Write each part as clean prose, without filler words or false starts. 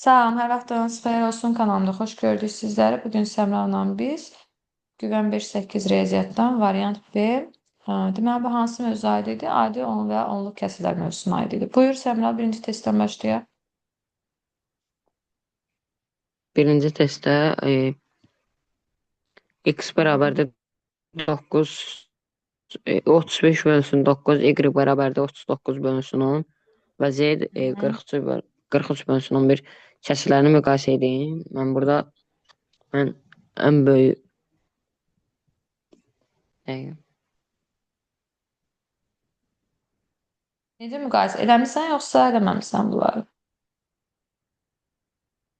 Salam, hər vaxtınız xeyir olsun kanalımda. Xoş gördük sizləri. Bugün Səmra'la biz Güvən 5-8 riyaziyyatdan variant B. Deməli, bu hansı mövzu aid idi? Adi 10 və onluq kəsirlər mövzusuna aid idi. Buyur Səmra, birinci testdən başlayaq. Birinci testdə x bərabərdir 9, 35 bölünsün 9, y bərabərdir 39 bölünsün 10 və z 43 bölünsün 11 kəsirlərini müqayisə edin. Mən burada mən ən böyük dəqiqə. Necə müqayisə eləmisən yoxsa eləməmisən bunları?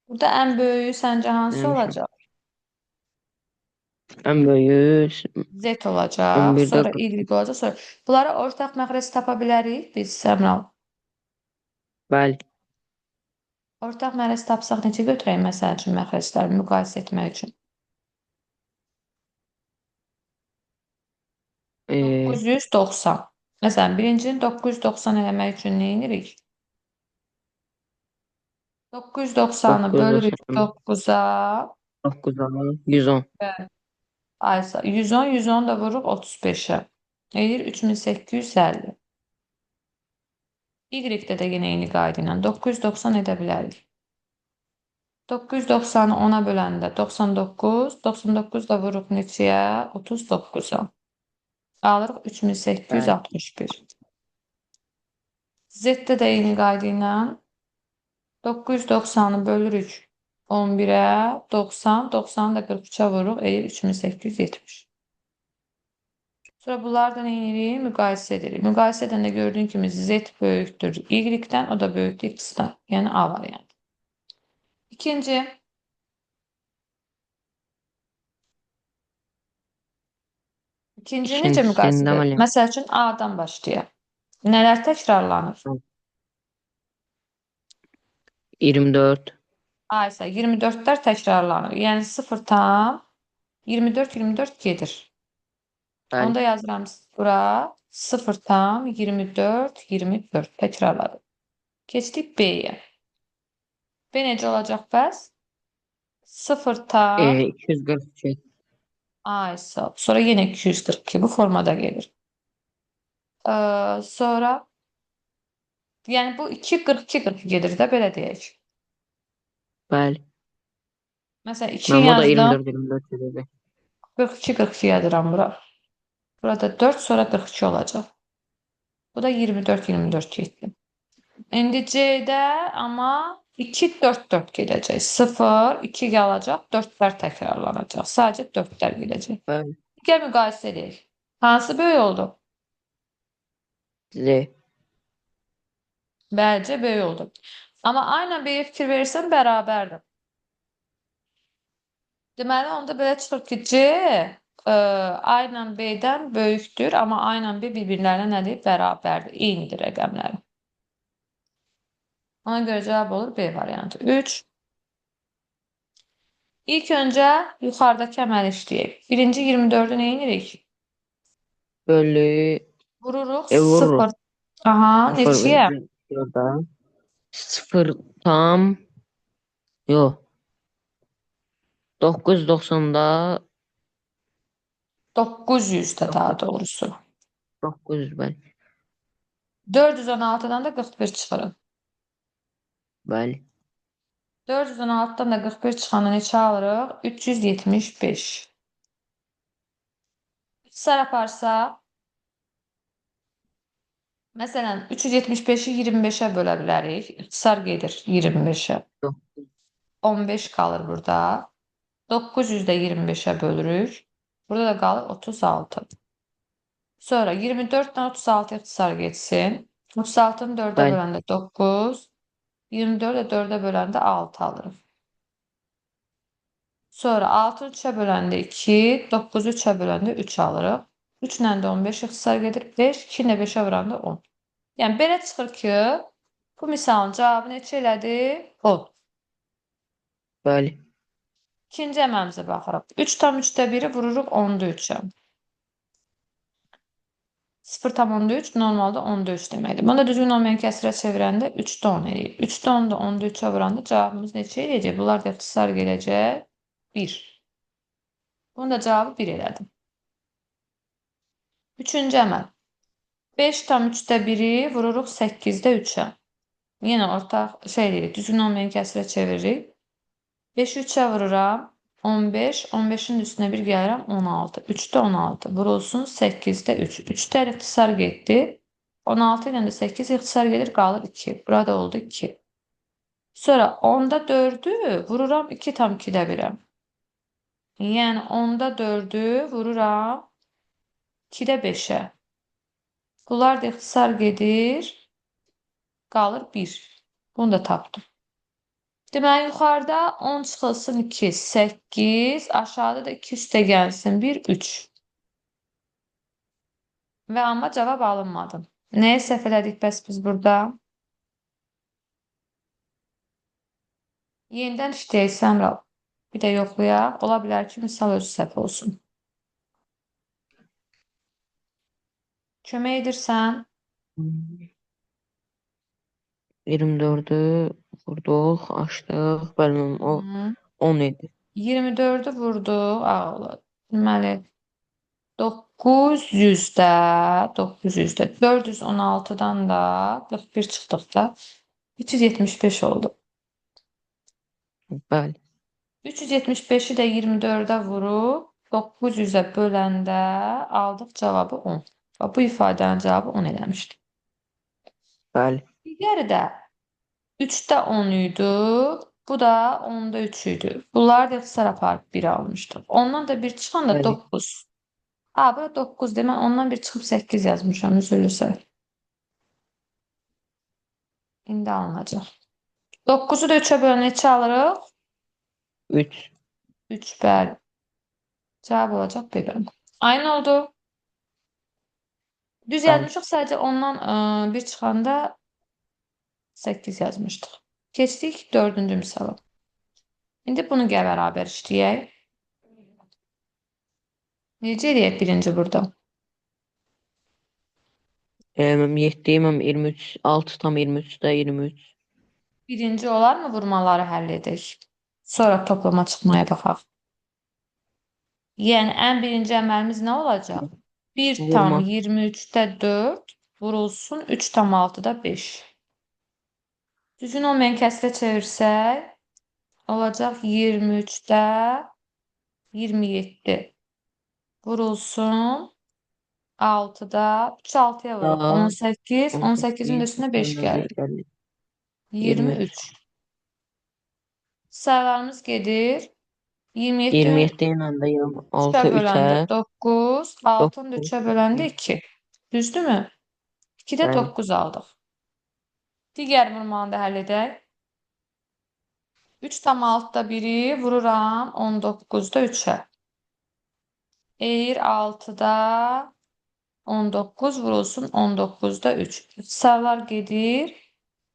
Burada ən böyüyü səncə hansı Eləmişəm. olacaq? Ən böyüyü Z olacaq, 11-də sonra Y olacaq, sonra bunlara ortaq məxrəc tapa bilərik biz Səmra. Bəli. Ortaq məxrəc tapsaq necə götürək məsəl üçün məxrəcləri müqayisə etmək üçün? 990. Məsələn, birincini 990 eləmək üçün nə edirik? 990-ı bölürük 9-a. 9-a 110. Bəli. Aysa 110, 110 da vururuq 35-ə. Eləyir 3850. Y-də də yenə eyni qayda ilə 990 edə bilərik. 990-ı 10-a böləndə 99, 99 da vururuq neçəyə? 39-a. Alırıq 3861. Z-də də eyni qayda ilə 990-ı bölürük 11-ə, 90, 90-ı da 43-ə vururuq, eləyir 3870. Sonra bunlardan nə edirik? Müqayisə edirik. Müqayisə edəndə gördüyün kimi Z böyükdür Y-dən, o da böyükdür X-dən. Yəni A variantı. İkinci. İkinci necə müqayisə edirik? Məsəl üçün A-dan başlayaq. Nələr təkrarlanır? 24. A isə 24-lər təkrarlanır. Yəni 0 tam 24, 24 gedir. Bəli. Onda yazıram bura 0 tam 24, 24 təkrarladı. Keçdik B-yə. B necə olacaq bəs? 0 tam 242. A isə. Sonra yenə 242 bu formada gedir. Sonra yəni bu 2, 42, 42 gedir də belə deyək. Bəli. Məsələn 2 Mən o da yazdım. 24, 24 gedirdi. 42, 42 yazıram bura. Burada 4, sonra 42 olacaq. Bu da 24, 24 getdi. İndi C-də amma 2, 4, 4 gedəcək. 0, 2 qalacaq, 4-lər təkrarlanacaq. Sadəcə 4-lər gedəcək. Bəli. Gəl müqayisə edək. Hansı böyük oldu? Z. Bəli, C böyük oldu. Amma A ilə B-yə fikir verirsən, bərabərdir. Deməli, onda belə çıxır ki, C A ilə B-dən böyükdür, amma A ilə B bir-birlərinə nədir? Bərabərdir. Eynidir rəqəmləri. Ona görə cavab olur B variantı. 3. İlk öncə yuxarıdakı əməli işləyək. Birinci 24-ü nə edirik? Bölü. Vururuq Vururuq. 0. Aha, neçəyə? 0 tam. Yox. 990-da 900-də daha doğrusu. 900, bəli. 416-dan da 41 çıxırıq. Bəli. 416-dan da 41 çıxanda neçə alırıq? 375. İxtisar aparsaq, məsələn, 375-i 25-ə bölə bilərik. İxtisar gedir 25-ə. 15 qalır burada. 900 də 25-ə bölürük. Burada da qalır 36. Sonra 24-dən 36 ixtisar getsin. 36-nı 4-ə böləndə 9. 24-ə 4-ə böləndə 6 alırıq. Sonra 6-nı 3-ə böləndə 2, 9-u 3-ə böləndə 3 alırıq. 3 ilə də 15 ixtisar gedir. 5, 2 ilə 5-ə vuranda 10. Yəni belə çıxır ki, bu misalın cavabı neçə elədi? 10. Bəli. İkinci əməlimizə baxırıq. 3 tam 3-də 1-i vururuq 10-da 3-ə. 0,3 normalda 10'da 3 deməkdir. Bunu da düzgün olmayan kəsirə çevirəndə 3'də 10 eləyir. 3'də 10 da 10'da 3'ə vuranda cavabımız neçə eləyəcək? Bunlar da ixtisar gələcək 1. Bunun da cavabı 1 elədim. Üçüncü əməl. 5,3'də 1-i vururuq 8'də 3'ə. Yenə ortaq şey deyirik, düzgün olmayan kəsirə çeviririk. 5-i 3'ə vururam. 15, 15-in üstünə 1 gəlirəm, 16. 3'də 16 vurulsun 8'də 3. 3'də ixtisar getdi. 16 ilə də 8 ixtisar gedir, qalır 2. Burada oldu 2. Sonra 10'da 4'ü vururam 2,2'də 1'ə. Yəni 10'da 4'ü vururam 2'də 5'ə. Bunlar da ixtisar gedir, qalır 1. Bunu da tapdım. Deməli, yuxarıda 10 çıxılsın 2, 8, aşağıda da 2 üstə gəlsin 1, 3. Və amma cavab alınmadı. Nəyə səhv elədik bəs biz burada? Yenidən işləyək Səmra. Bir də yoxlayaq. Ola bilər ki, misal özü səhv olsun. Kömək edirsən? 24'ü vurduq, açdıq. Bəli, o Hı. 10 idi. 24'ü vurduq. Ağla. Deməli, 900'də 900'də 416'dan da 41 çıxdıqda 375 oldu. Bəli. 375'i də 24'ə vurub 900'ə böləndə aldıq cavabı 10. Və bu ifadənin cavabı 10 eləmişdi. Bəli. Digəri də 3'də 10 idi. Bu da 10'da 3 idi. Bunları da ixtisar aparıb 1 almışdıq. Ondan da 1 çıxan da Bəli. 9. Ha, bura 9 demək, ondan 1 çıxıb 8 yazmışam, üzrlü səhv. İndi alınacaq. 9-u da 3'ə bölən neçə alırıq? 3. 3, bəli. Cavab olacaq B bəndi. Aynı oldu. Düz Bəli. yazmışıq, sadəcə ondan 1 çıxanda 8 yazmışdıq. Keçdik 4-cü misala. İndi bunu gəl bərabər işləyək. Necə eləyək birinci burada? Mən 7, mən 23, 6,23'də 23. Birinci olar mı vurmaları həll edək? Sonra toplama çıxmaya baxaq. Yəni, ən birinci əməlimiz nə olacaq? 1 tam Vurma. 23'də 4 vurulsun 3,6'da 5. Düzgün olmayan kəsirə çevirsək, olacaq 23'də 27 vurulsun 6'da 3 6'ya vururuq. Daha 18, 18'in də üstünə 5 gəlir. gəlir. 23. Sayılarımız gedir. 27 27 ilə də 3'ə 26 böləndə 3'ə 9, 6-nı da 9. 3'ə böləndə 2. Düzdürmü? 2'də Bəli. 9 aldıq. Digər vurmanı da həll edək. 3,6'da 1'i vururam 19'da 3'ə. Eləyir 6'da 19 vurulsun 19'da 3. Sayılar gedir.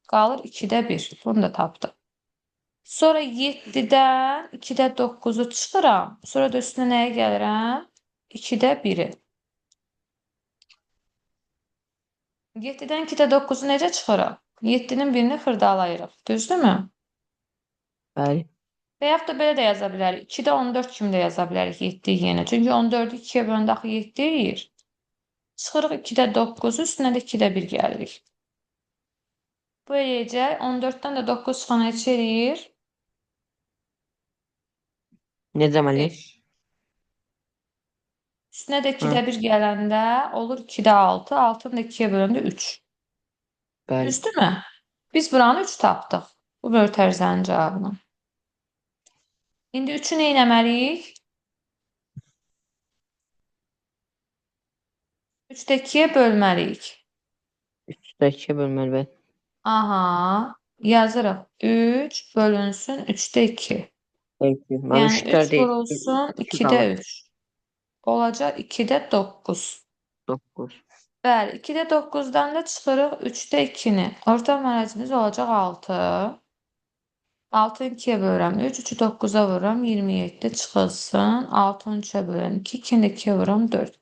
Qalır 2'də 1. Bunu da tapdıq. Sonra 7'dən 2'də 9'u çıxıram. Sonra da üstünə nəyə gəlirəm? 2'də 1'i. 7'dən 2'də 9'u necə çıxırıq? 7'nin birini xırdalayırıq. Düzdürmü? Bəli. Və yaxud da belə də yaza bilərik. 2'də 14 kimi də yaza bilərik 7 yenə. Çünki 14'ü 2'yə böləndə axı 7 eləyir. Çıxırıq 2'də 9'u, üstünə də 2'də 1 gəlirik. Bu eləyəcək. 14'dən də 9 çıxan neçə eləyir? Necə müəllim? 5. Üstünə də 2'də Hı. 1 gələndə olur 2'də 6. 6'nı da 2'yə böləndə 3. Bəli. Düzdürmü? Biz buranı 3 tapdıq. Bu mötərizənin cavabını. İndi 3'ü nə etməliyik? 3'də 2'yə bölməliyik. 3'də 2'yə bölməli, bəli. Aha, yazırıq. 3 bölünsün 3'də 2. 2. Mən Yəni 3'də 3 deyil. vurulsun 2 2'də qalır. 3. Olacaq 2'də 9. 9. Bəli, 2'də 9'dan da çıxırıq 3'də 2'ni. Orta mərəcimiz olacaq 6. 6-nı 2'yə bölürəm 3, 3'ü 9'a vururam 27 çıxılsın. 6-nı 3'ə bölürəm 2, 2-ni də 2'yə vururam 4.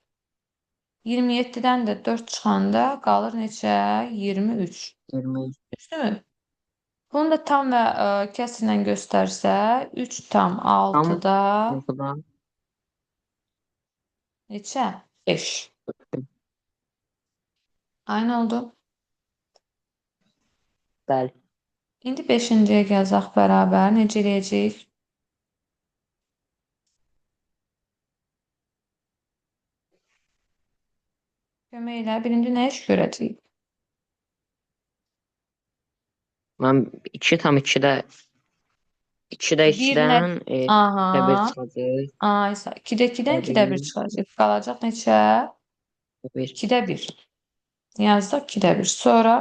27-dən də 4 çıxanda qalır neçə? 23. 23. Düzdürmü? Bunu da tam və kəsrlə göstərsə 3 tam Tam 6-da 6-da neçə? 5. Aynı oldu. Bəli. İndi 5-ciyə gəlsək bərabər. Necə eləyəcəyik? Kömək elə. Birinci nə iş görəcəyik? Mən 2 tam 2-də 2-də Bir nə? 2-dən Aha. 1 çıxacaq. Ay, 2-də 2-dən 2-də 1 1 çıxacaq. Qalacaq neçə? 1. 2-də 1. Yazdıq 2-də 1. Sonra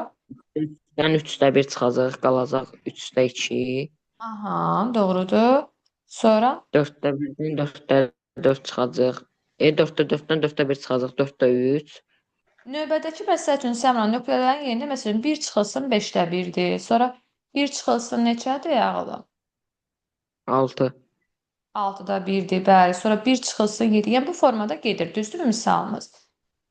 3-dən 3-də 1 çıxacaq, qalacaq 3-də 2. aha, doğrudur. Sonra 4-də 1-dən 4-də 4 çıxacaq. 4-də 4-dən 4-də 1 çıxacaq, 4-də 3. Növbədəki məsəl üçün Səmra nöqtələrin yerində məsələn 1 çıxılsın 5-də 1-dir. Sonra 1 çıxılsın neçədir ağılım? 6. 6-da 1-dir, bəli. Sonra 1 çıxılsın 7. Yəni bu formada gedir, düzdürmü misalımız?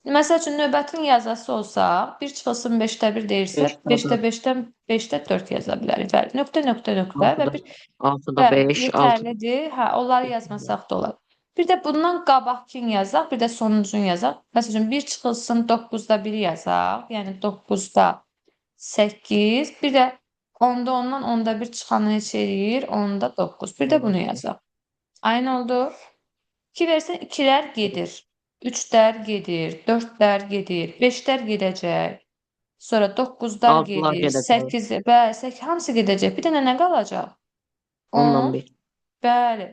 Məsəl üçün növbətin yazası olsa, 1 çıxılsın 5-də 1 deyirsə, 5-də 5-də 4. 5-dən 5-də 4 yaza bilərik. Bəli, nöqtə, nöqtə, nöqtə və 6-da bir 6-da bəli, 5, 6 yetərlidir. Hə, onları yazmasaq da olar. Bir də bundan qabaqkini yazaq, bir də sonuncunu yazaq. Məsəl üçün 1 çıxılsın 9-da 1 yazaq. Yəni 9-da 8. Bir də 10-da 10-dan 10-da 1 çıxanı neçə eləyir? 10-da 9. Bir də bunu yazaq. Aynı oldu. 2 versən 2-lər gedir. 3-lər gedir, 4-lər gedir, 5-lər gedəcək. Sonra 9-lar 6-lar gedir, gedəcək. 8, bəli, 8 hamısı gedəcək. Bir dənə nə qalacaq? 10-dan 10. 1. Bəli.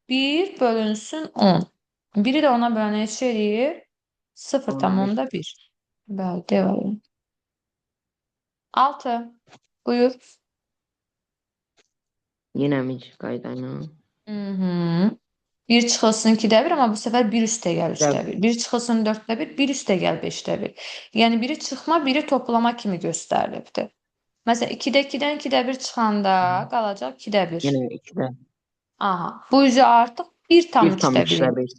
1 bölünsün 10. Biri də 10-a bölənə neçə eləyir? 10-dan 1. 0,1. Bəli, devam. 6. Buyur. Yenə mi qayda ilə? Hı-hı. 1 çıxılsın 2-də 1, amma bu səfər 1 üstə gəl 3-də 1. 1 çıxılsın 4-də 1, 1 üstə gəl 5-də 1. Yəni biri çıxma, biri toplama kimi göstərilibdir. Məsələn 2-də 2-dən 2-də 1 çıxanda qalacaq 2-də 1. Yenə 2-də. Aha. Bu üzü artıq 1,3-də 1. 1,3-də 1.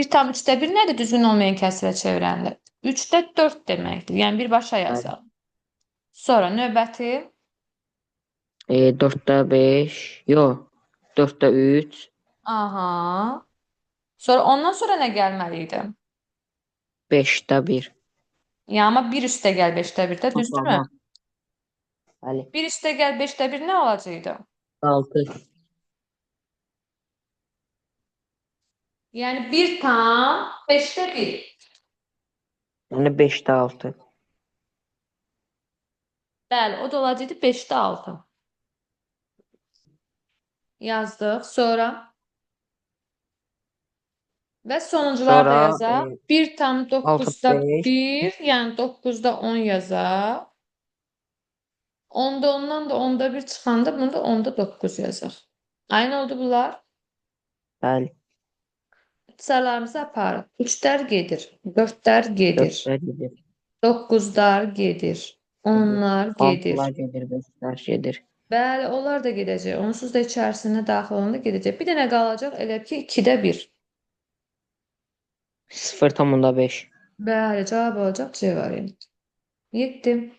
1,3-də 1 nədir düzgün olmayan kəsrə çevirəndə? 3-də 4 deməkdir. Yəni birbaşa yazaq. Sonra növbəti 4-də 5. Yox. 4-də 3. Aha. Sonra ondan sonra nə gəlməli idi? 5-də 1. Ya amma 1 üstə gəl 5-də 1-də, düzdürmü? Toplama. Bəli. 1 üstə gəl 5-də 1 nə olacaqdı? 6. Yəni 1 tam 5-də 1. Yəni 5-də 6. Bəli, o da olacaqdı 5-də 6. Yazdıq. Sonra və sonuncular da Sonra yazaq. 1 tam 9-da 6, 5. 1, yəni 9-da 10 yazaq. 10-da 10-dan da 10-da 1 çıxanda bunu da 10-da 9 yazaq. Aynı oldu bunlar. Bəli. İxtisarlarımızı aparaq. 3-lər gedir, 4-lər gedir, 4-lər gedir. 9-lar gedir, 10-lar gedir. 6-lar gedir, 5-lər gedir. Bəli, onlar da gedəcək. Onsuz da içərisində daxil olanda gedəcək. Bir dənə qalacaq elə ki 2-də 1. 0,5. Bəli, cavab olacaq C variantı. 7.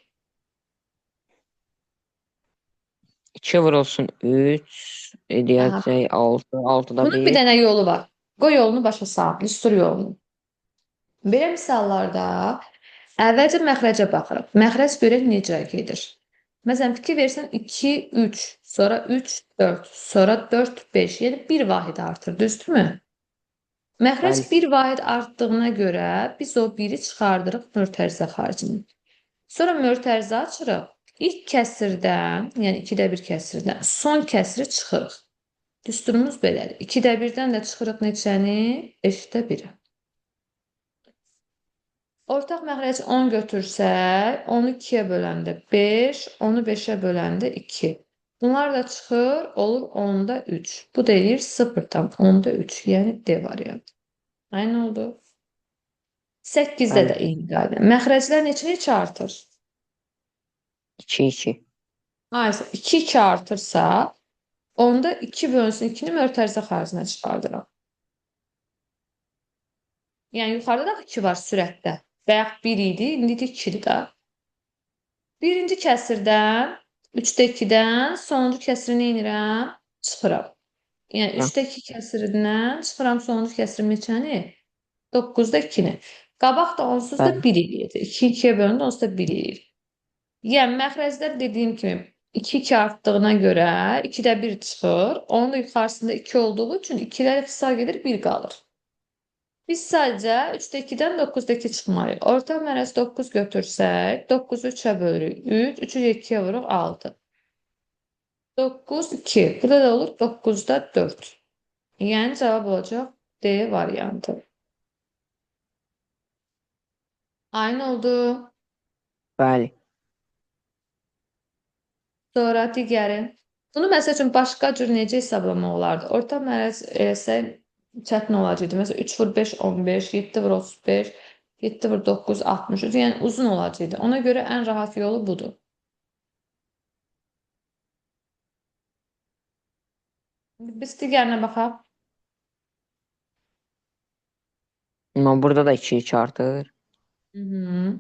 2 vurulsun 3 eləyəcək 6. 6-da Bunun bir 1. dənə yolu var. Qoy yolunu başa sal, düstur yolunu. Belə misallarda əvvəlcə məxrəcə baxırıq. Məxrəc görək necə gedir. Məsələn, fikir versən 2, 3, sonra 3, 4, sonra 4, 5. Yəni bir vahid artır, düzdürmü? Məxrəc Bəli. bir vahid artdığına görə biz o biri çıxardırıq mötərizə xaricinə. Sonra mötərizə açırıq. İlk kəsirdən, yəni 2-də 1 kəsirdən son kəsiri çıxırıq. Düsturumuz belədir. 2-də 1-dən də çıxırıq neçəni? 5-də 1-i. Ortaq məxrəc 10 götürsək, 10-u 2-yə böləndə 5, 10-u 5-ə böləndə 2. Bunlar da çıxır, olur 10-da 3. Bu da eləyir 0,3, yəni D variantı. Aynı oldu. 8-də Bəli. də eyni qayda. Məxrəclər neçə-neçə artır? 2, 2. Aysa 2, 2 artırsa, onda 2 bölünsün 2-ni mötərizə xaricinə çıxardıram. Yəni yuxarıda da 2 var sürətdə. Bayaq 1 idi, indi də 2-dir də. Birinci kəsirdən, 3-də 2-dən sonuncu kəsiri nə edirəm? Çıxıram. Yəni Ya. 3-də 2 kəsirindən çıxıram sonuncu kəsirim neçəni? 9-da 2-ni. Qabaq da onsuz da Bəli. 1 eləyir. 2 2-yə bölündü, onsuz da 1 eləyir. Yəni məxrəclər dediyim kimi 2 2 artdığına görə 2-də 1 çıxır. Onun da yuxarısında 2 olduğu üçün 2-lər ixtisar gedir, 1 qalır. Biz sadəcə 3-də 2-dən 9-da 2 çıxmalıyıq. Orta mərəz 9 götürsək, 9-u 3-ə bölürük. 3, 3-ü 2-yə vururuq 6. 9, 2. Burada da olur 9-da 4. Yəni cavab olacaq D variantı. Aynı oldu. Bəli. Sonra digəri. Bunu məsəl üçün başqa cür necə hesablamaq olardı? Orta mərəz eləsək çətin olacaqdı. Məsələn 3 vur 5 15, 7 vur 35, 7 vur 9 63. Yəni uzun olacaqdı. Ona görə ən rahat yolu budur. Biz digərinə baxaq. Amma burada da 2 2 artır. Hı -hı.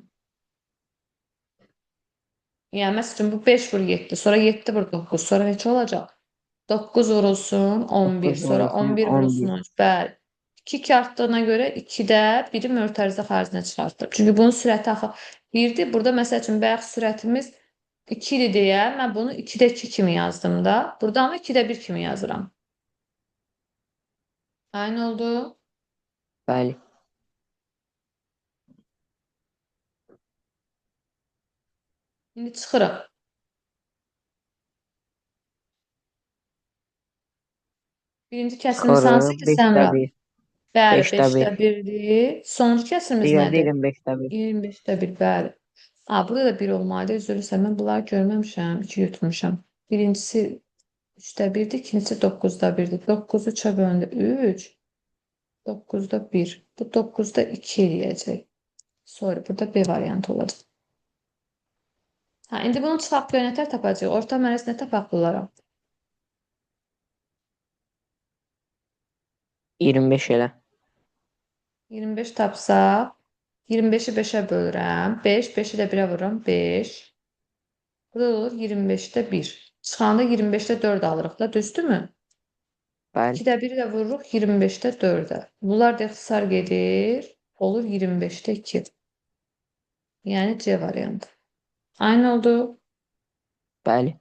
Yəni məsəl üçün bu 5 vur 7, sonra 7 vur 9, sonra neçə olacaq? 9 vurulsun 11, 9 sonra vurulsun 11 vurulsun 11. 13. Bəli. 2 2 artdığına görə 2-də 1-i mötərizə xaricinə çıxartdım. Çünki bunun sürəti axı 1-dir. Burada məsəl üçün bayaq sürətimiz 2 idi deyə mən bunu 2-də 2 kimi yazdım da. Burada amma 2-də 1 kimi yazıram. Aynı oldu. Bəli. İndi çıxırıq. Birinci kəsirimiz hansı Çıxırıq ki 5-də Səmra? 1. Bəli, 5-də 5-də 1. 1-dir. Sonuncu kəsirimiz Digər nədir? 25-də 1. 25-də 1, bəli. Ha, burada da 1 olmalıdır. Üzr istəyirəm, mən bunları görməmişəm. 2 götürmüşəm. Birincisi 3-də 1-dir, ikincisi 9-da 1-dir. 9-u 3-ə bölündü 3. 9-da 1. Bu 9-da 2 eləyəcək. Sorry, burada B variantı olacaq. Ha, indi bunu çıxaq görə nətər tapacağıq? Orta mərəz nə tapaq bunlara? 25 elə. 25 tapsaq, 25-i 5-ə bölürəm. 5, 5-i də 1-ə vururam. 5. Burada da olur 25-də 1. Çıxanda 25-də 4 alırıq da, düzdürmü? Bəli. 2-də 1-i də vururuq 25-də 4-ə. Bunlar da ixtisar gedir. Olur 25-də 2. Yəni C variantı. Aynı oldu. Bəli.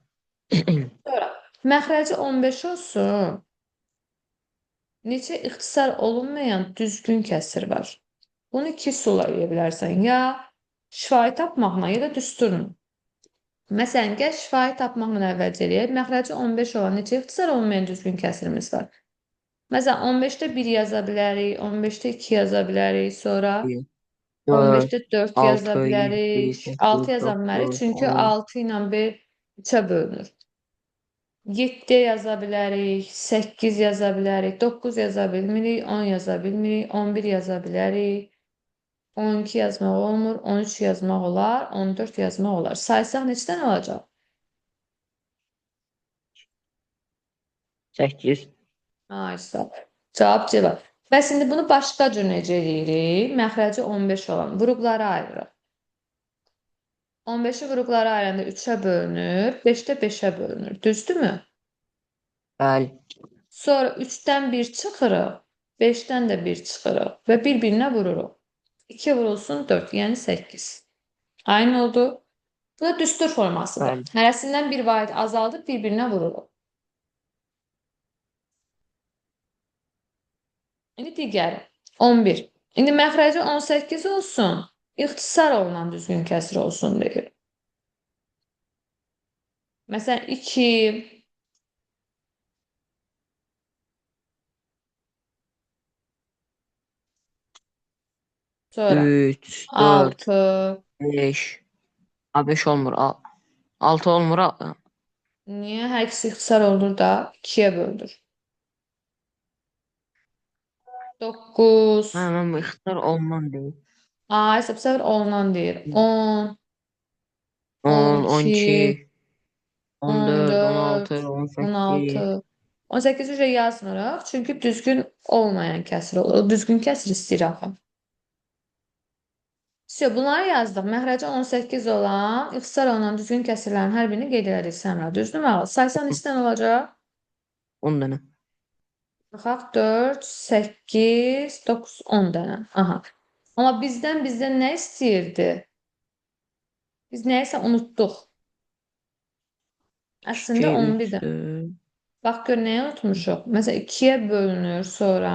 Sonra məxrəci 15 olsun. Neçə ixtisar olunmayan düzgün kəsir var? Bunu iki üsulla eləyə bilərsən. Ya şifahi tapmaqla, ya da düsturla. Məsələn, gəl şifahi tapmaqla əvvəlcə eləyək. Məxrəci 15 olan neçə ixtisar olunmayan düzgün kəsirimiz var? Məsələn, 15-də 1 yaza bilərik, 15-də 2 yaza bilərik, sonra 4, 15-də 4 yaza 6, 7, bilərik, 8, 6 yaza bilmərik, 9, çünki 10. 6 ilə 1 3-ə bölünür. 7 yaza bilərik, 8 yaza bilərik, 9 yaza bilmirik, 10 yaza bilmirik, 11 yaza bilərik, 12 yazmaq olmur, 13 yazmaq olar, 14 yazmaq olar. Saysaq neçə dənə olacaq? 8. Ay, sağ ol. Cavab C var. Bəs indi bunu başqa cür necə eləyirik? Məxrəci 15 olan vuruqlara ayırırıq. 15-i vuruqlara ayıranda 3-ə bölünür, 5-də 5-ə bölünür. Düzdürmü? Bəli. Sonra 3-dən 1 çıxırıq, 5-dən də 1 çıxırıq və bir-birinə vururuq. 2 vurulsun 4, yəni 8. Aynı oldu. Bu da düstur formasıdır. Bəli. Hərəsindən bir vahid azaldıb bir-birinə vururuq. İndi digəri 11. İndi məxrəci 18 olsun, ixtisar olunan düzgün kəsir olsun deyir. Məsələn 2, sonra 3, 4, 6. 5. A 5 olmur. 6 olmur. Niyə? Hər ikisi ixtisar olunur da 2-yə bölünür. 9. Hə, mən bu ixtisar olunan deyil. Ay, bu səfər olunan deyir. 10, 10, 12, 12, 14, 14, 16, 18. 16. 18 üzrə yazmırıq. Çünki düzgün olmayan kəsir olur. O düzgün kəsir istəyir axı. Vsyo, bunları yazdıq. Məxrəci 18 olan, ixtisar olunan düzgün kəsirlərin hər birini qeyd elədik Səmra. Düzdürmü? Saysan neçə dənə olacaq? 10 dənə. Baxaq 4, 8, 9, 10 dənə. Aha. Amma bizdən nə istəyirdi? Biz nəyisə unutduq. Əslində 2, 11 3, də. 4. Bax gör nəyi unutmuşuq. Məsələn 2-yə bölünür, sonra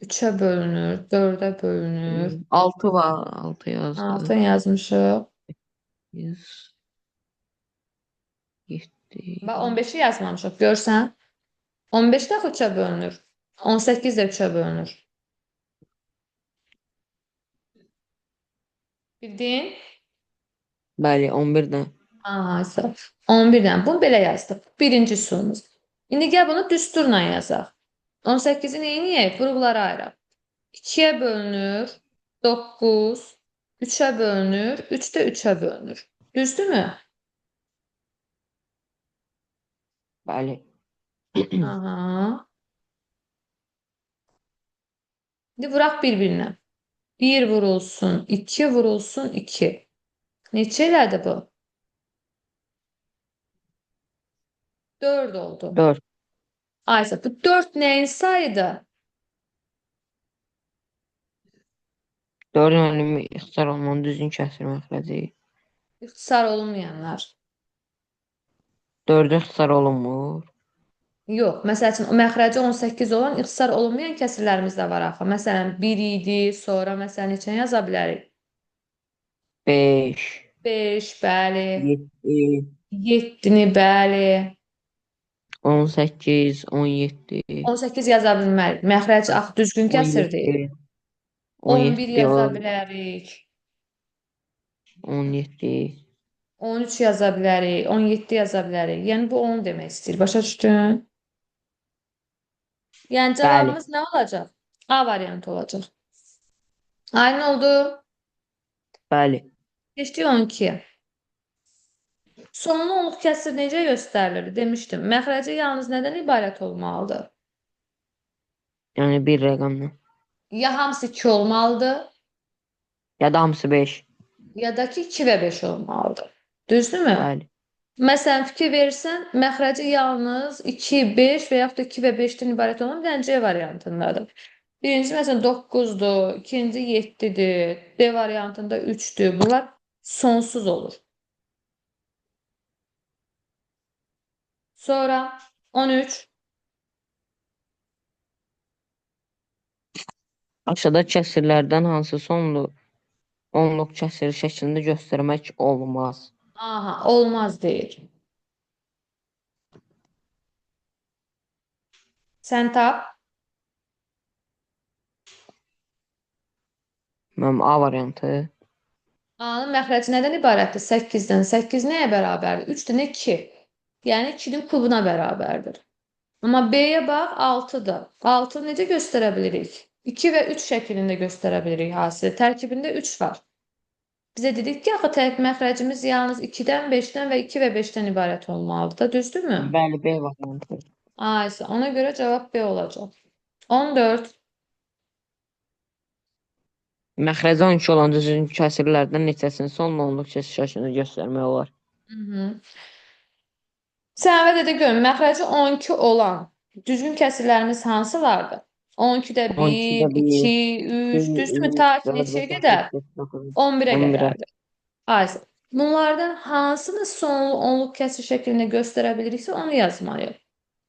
3-ə bölünür, 4-ə bölünür. 6 var. 6 yazdı. 6 yazmışıq. 100, 7. Bax 15-i yazmamışıq. Görsən? 15 də 3-ə bölünür. 18 də 3-ə bölünür. Bildin? Bəli, 11 də. Aha, 11 dənə. Bunu belə yazdıq. Birinci üsulumuz. İndi gəl bunu düsturla yazaq. 18-i neyniyək? Vuruqlara ayıraq. 2-yə bölünür, 9, 3-ə bölünür, 3 də 3-ə bölünür. Düzdürmü? Bəli. Aha. İndi vuraq bir-birinə. 1 vurulsun, 2 vurulsun, 2. Neçə elədi bu? 4 oldu. 4. Aysa, bu 4 nəyin sayıdır? 4-ün önümü ixtisar olunan düzgün kəsir məxrəci. İxtisar olunmayanlar. 4-ü ixtisar olunmur. Yox, məsəl üçün, o məxrəci 18 olan ixtisar olunmayan kəsirlərimiz də var axı. Məsələn, 1 idi, sonra məsələn neçəni yaza bilərik? 5, 5, bəli. 7, 7-ni, bəli. 18, 17, 18 yaza bilmərik. Məxrəci axı düzgün kəsir deyil. 17, 11 17, yaza bilərik. 17. 13 yaza bilərik, 17 yaza bilərik. Yəni bu onu demək istəyir. Başa düşdün? Yəni Bəli. cavabımız nə olacaq? A variantı olacaq. Aydın oldu. Bəli. Keçdik 12-yə. Sonlu onluq kəsir necə göstərilir? Demişdim. Məxrəci yalnız nədən ibarət olmalıdır? Yəni bir rəqəmlə. Ya hamısı 2 olmalıdır, Ya da hamısı 5. ya da ki 2 və 5 olmalıdır. Düzdürmü? Bəli. Məsələn, fikir verirsən, məxrəci yalnız 2, 5 və yaxud da 2 və 5-dən ibarət olan bir dənə C variantındadır. Birincisi məsələn 9-dur, ikinci 7-dir, D variantında 3-dür. Bunlar sonsuz olur. Sonra 13. Aşağıda kəsirlərdən hansı sonlu onluq kəsir şəklində göstərmək olmaz? Aha, olmaz deyir. Sən tap. Mənim A variantı. A-nın məxrəci nədən ibarətdir? 8-dən. 8 nəyə bərabərdir? 3 dənə 2. Yəni 2-nin kubuna bərabərdir. Amma B-yə bax, 6-dır. 6-nı necə göstərə bilirik? 2 və 3 şəklində göstərə bilirik hasili. Tərkibində 3 var. Bizə dedik ki, axı tərkib məxrəcimiz yalnız 2-dən, 5-dən və 2 və 5-dən ibarət olmalıdır da, düzdürmü? Bəli, B variantı. Aysa, ona görə cavab B olacaq. 14. Məxrəci 12 olan düzgün kəsirlərdən neçəsini sonlu onluq kəsir şəklində göstərmək olar? Sən əvvəl də görün, məxrəci 12 olan düzgün kəsirlərimiz hansılardır? 12-də 12-də 1, 1, 2, 3, 2, düzdürmü? 3, Ta ki 4, neçəyə 5, 6, qədər? 7, 9, 11-ə 11-ə. qədərdir. Aysa, bunlardan hansını sonlu onluq kəsir şəklində göstərə biliriksə, onu yazmalıyıq.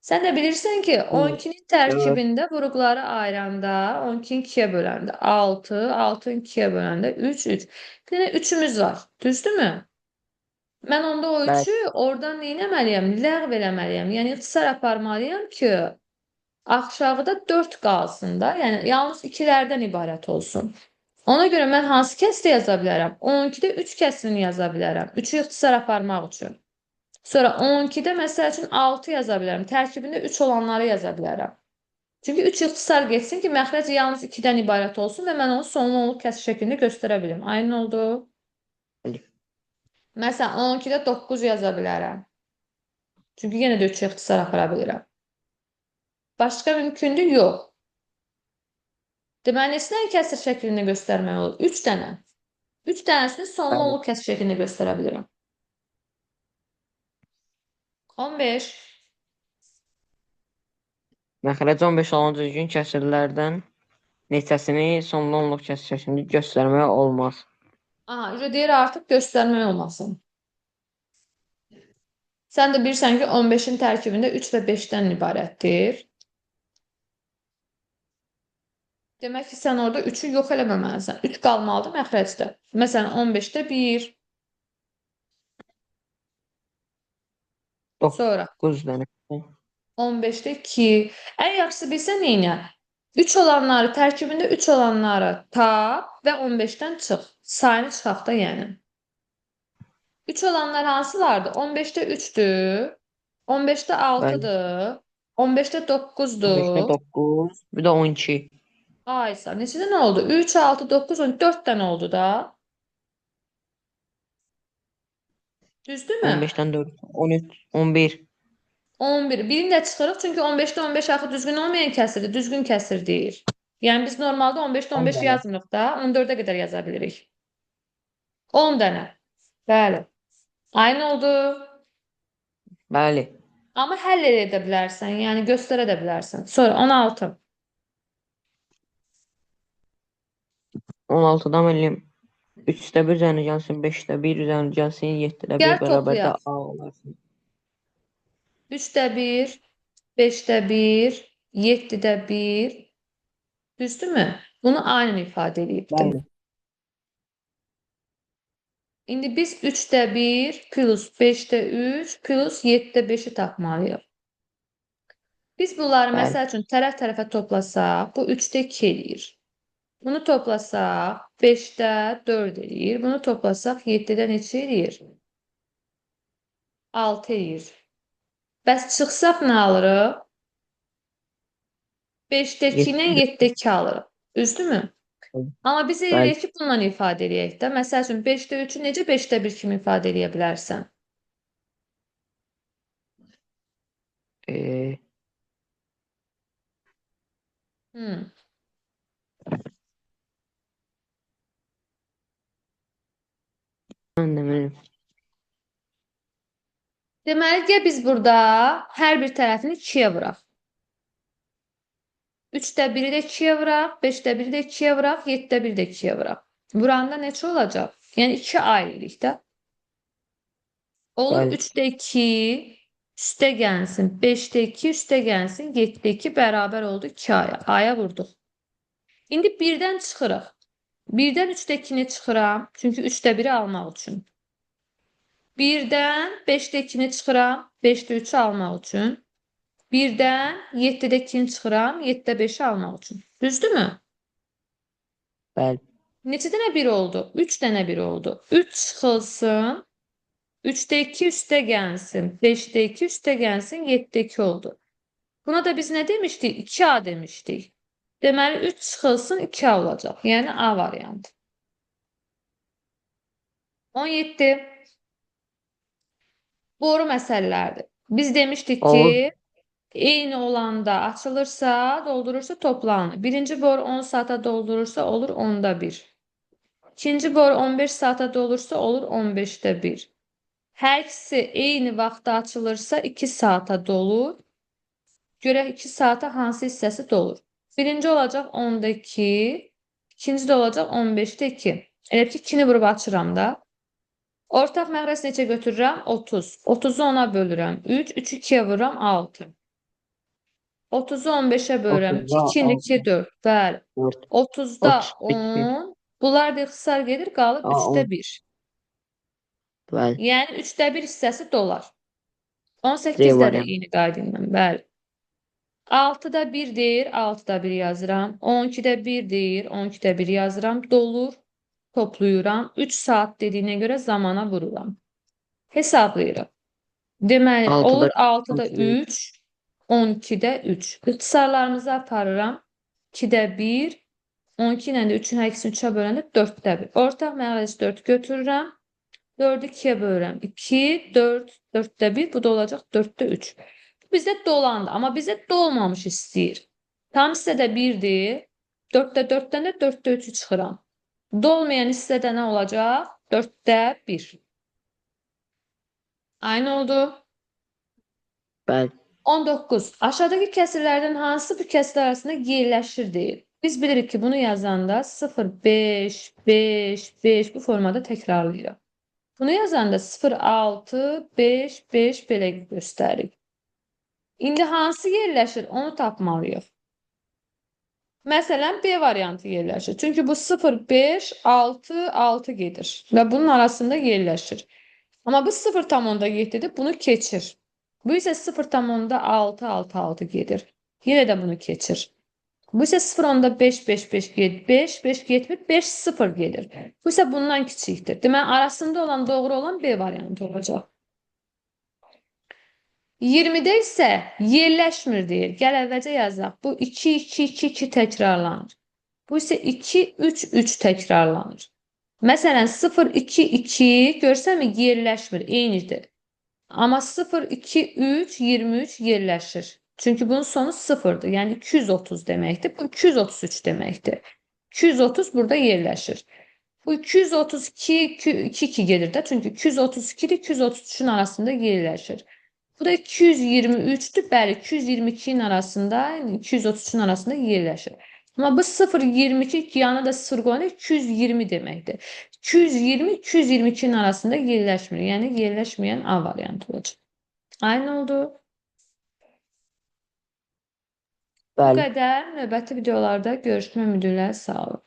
Sən də bilirsən ki, 12-nin tərkibində vuruqları ayıranda, 12-ni 2-yə böləndə 6, 6-nı 2-yə böləndə 3, 3. Bir dənə 3-ümüz var, düzdürmü? Mən onda o Bəli. 3-ü oradan nə etməliyəm? Ləğv eləməliyəm. Yəni ixtisar aparmalıyam ki, aşağıda 4 qalsın da, yəni yalnız 2-lərdən ibarət olsun. Ona görə mən hansı kəsri yaza bilərəm? 12-də 3 kəsrini yaza bilərəm. 3-ü ixtisar aparmaq üçün. Sonra 12-də məsəl üçün 6 yaza bilərəm. Tərkibində 3 olanları yaza bilərəm. Çünki 3 ixtisar getsin ki, məxrəc yalnız 2-dən ibarət olsun və mən onu sonlu onluq kəsr şəklində göstərə bilim. Aydın oldu? Bəli. Məsələn, 12-də 9 yaza bilərəm. Çünki yenə də 3 ixtisar apara bilirəm. Başqa mümkündür? Yox. Deməli, neçə dənə kəsir şəklində göstərmək olur? 3 dənə. 3 dənəsini sonlu Bəli. onluq kəsr şəklində göstərə bilirəm. 15. Məxrəc 15 olan düzgün kəsirlərdən neçəsini sonlu onluq kəsr şəklində göstərmək olmaz? Aha, deyir artıq göstərmək olmasın. Sən də bilirsən ki, 15-in tərkibində 3 və 5-dən ibarətdir. Demək ki, sən orada 3-ü yox eləməməlisən. 3 qalmalıdır məxrəcdə. Məsələn, 15-də 1. Sonra 9 dənə. 15-də 2. Ən yaxşısı bilsən neynə? 3 olanları, tərkibində 3 olanları tap və 15-dən çıx. Sayını çıxaq da yəni. 3 olanlar hansılardır? 15-də 3-dür. 15-də Bəli. 6-dır. 15-də 15-də 9-dur. 9, bir də 12. Aysa, neçə dənə oldu? 3, 6, 9, 10, 4 dənə oldu da. Düzdürmü? 15-dən 4, 13, 11. 11. Birini də çıxırıq, çünki 15-də 15 axı düzgün olmayan kəsirdir, düzgün kəsir deyir. Yəni biz normalda 15-də 10 15 dənə. yazmırıq da, 14-ə qədər yaza bilirik. 10 dənə. Bəli. Aynı oldu. Bəli. Amma həll edə bilərsən, yəni göstərə də bilərsən. Sonra 16. 16-dan eləyim. 3-də 1 üzərinə gəlsin, 5-də 1 üzərinə gəlsin, 7-də 1 Gəl bərabər də toplayaq. A olarsun. 3-də 1, 5-də 1, 7-də 1. Düzdürmü? Bunu aynen ifadə eləyibdim. Bəli. İndi biz 3-də 1 plus 5-də 3 plus 7-də 5-i tapmalıyıq. Biz bunları Bəli. məsəl üçün tərəf-tərəfə toplasaq, bu 3-də 2 eləyir. Bunu toplasaq 5-də 4 eləyir. Bunu toplasaq 7-də neçə eləyir? 6 eləyir. Bəs çıxsaq nə alırıq? 5-də 2 ilə 7-də 7-də 2 alırıq. Düzdürmü? Amma biz Bəli. eləyək ki, bununla ifadə eləyək də. Məsəl üçün 5-də 3-ü necə 5-də 1 kimi ifadə eləyə bilərsən? E, Hmm. Mən də bilmirəm. Deməli, gəl biz burada hər bir tərəfini 2-yə vuraq. 3-də 1-i də 2-yə vuraq, 5-də 1-i də 2-yə vuraq, 7-də 1-i də 2-yə vuraq. Vuranda neçə olacaq? Yəni 2 A eləyirik də. Olur Bəli. 3-də 2 üstə gəlsin, 5-də 2 üstə gəlsin, 7-də 2 bərabər oldu 2A-ya. A-ya vurduq. İndi 1-dən çıxırıq. 1-dən 3-də 2-ni çıxıram. Çünki 3-də 1-i almaq üçün. 1-dən 5-də 2-ni çıxıram. 5-də 3-ü almaq üçün. 1-dən 7-də 2-ni çıxıram. 7-də 5-i almaq üçün. Düzdürmü? Bəli. Neçə dənə 1 oldu? 3 dənə 1 oldu. 3 çıxılsın. 3-də 2 üstə gəlsin. 5-də 2 üstə gəlsin. 7-də 2 oldu. Buna da biz nə demişdik? 2A demişdik. Deməli 3 çıxılsın 2A olacaq. Yəni A variantı. 17. Boru məsələlərdir. Biz demişdik ki, Olur. eyni olanda açılırsa, doldurursa toplanır. Birinci boru 10 saata doldurursa olur 10'da 1. İkinci boru 15 saata dolursa olur 15'də 1. Hər ikisi eyni vaxtda açılırsa 2 saata dolur. Görək 2 saata hansı hissəsi dolur. Birinci olacaq 10'da 2, ikinci də olacaq 15'də 2. Elə ki 2-ni vurub açıram da. Ortaq məxrəc neçə götürürəm? 30. 30-u 10-a bölürəm. 3, 3-ü 2-yə vururam 6. 30-u 15-ə bölürəm. 30-da 2 ilə 2, 4. Bəli. 4. 30-da 32. 10. Bunlar da ixtisar gedir, qalır A, 3-də 10. 1. Bəli. Yəni 3-də 1 hissəsi dolar. C 18-də də variantı. eyni qayda ilə. Bəli. 6-da 1 deyir, 6-da 1 yazıram. 12-də 1 deyir, 12-də 1 yazıram. Dolur, toplayıram. 3 saat dediyinə görə zamana vururam. Hesablayıram. Deməli, 6-da olur 6-da 3. 3, 12-də 3. İxtisarlarımızı aparıram. 2-də 1, 12 ilə də 3-ün hər ikisini 3-ə böləndə 4-də 1. Ortaq məxrəc 4 götürürəm. 4-ü 2-yə bölürəm. 2, 4, 4-də 1. Bu da olacaq 4-də 3. Bu bizdə dolandı, amma bizə dolmamış istəyir. Tam hissədə 1-dir. 4-də 4-dən də 4-də 3-ü çıxıram. Dolmayan hissədə nə olacaq? 4-də 1. Aynı oldu. Bəli. 19. Aşağıdakı kəsirlərdən hansı bu kəsirlər arasında yerləşir deyir. Biz bilirik ki, bunu yazanda 0, 5, 5, 5 bu formada təkrarlayırıq. Bunu yazanda 0, 6, 5, 5 belə göstəririk. İndi hansı yerləşir, onu tapmalıyıq. Məsələn, B variantı yerləşir. Çünki bu 0, 5, 6, 6 gedir və bunun arasında yerləşir. Amma bu 0,7-dir, bunu keçir. Bu isə 0,6, 6, 6 gedir. Yenə də bunu keçir. Bu isə 0,5, 5, 5 gedir. 5, 5 getmir, 5, 0 gedir. Bu isə bundan kiçikdir. Deməli, arasında olan doğru olan B variantı olacaq. 20-də isə yerləşmir deyir. Gəl əvvəlcə yazaq. Bu 2, 2, 2, 2 təkrarlanır. Bu isə 2, 3, 3 təkrarlanır. Məsələn, 0, 2, 2 görsənmi yerləşmir, eynidir. Amma 0, 2, 3, 23 yerləşir. Çünki bunun sonu 0-dır. Yəni 230 deməkdir. Bu 233 deməkdir. 230 burada yerləşir. Bu 232, 2, 2 gedir də. Çünki 232 ilə 233-ün arasında yerləşir. Bu da 223-dür. Bəli, 222-nin arasında, yəni 233-ün arasında yerləşir. Amma bu 0,22 yanına da 0 qoyanda 220 deməkdir. 220, 222-nin arasında yerləşmir. Yəni yerləşməyən A variantı olacaq. Aynı oldu. Bu Bəli. qədər. Növbəti videolarda görüşmək ümidi ilə. Sağ olun.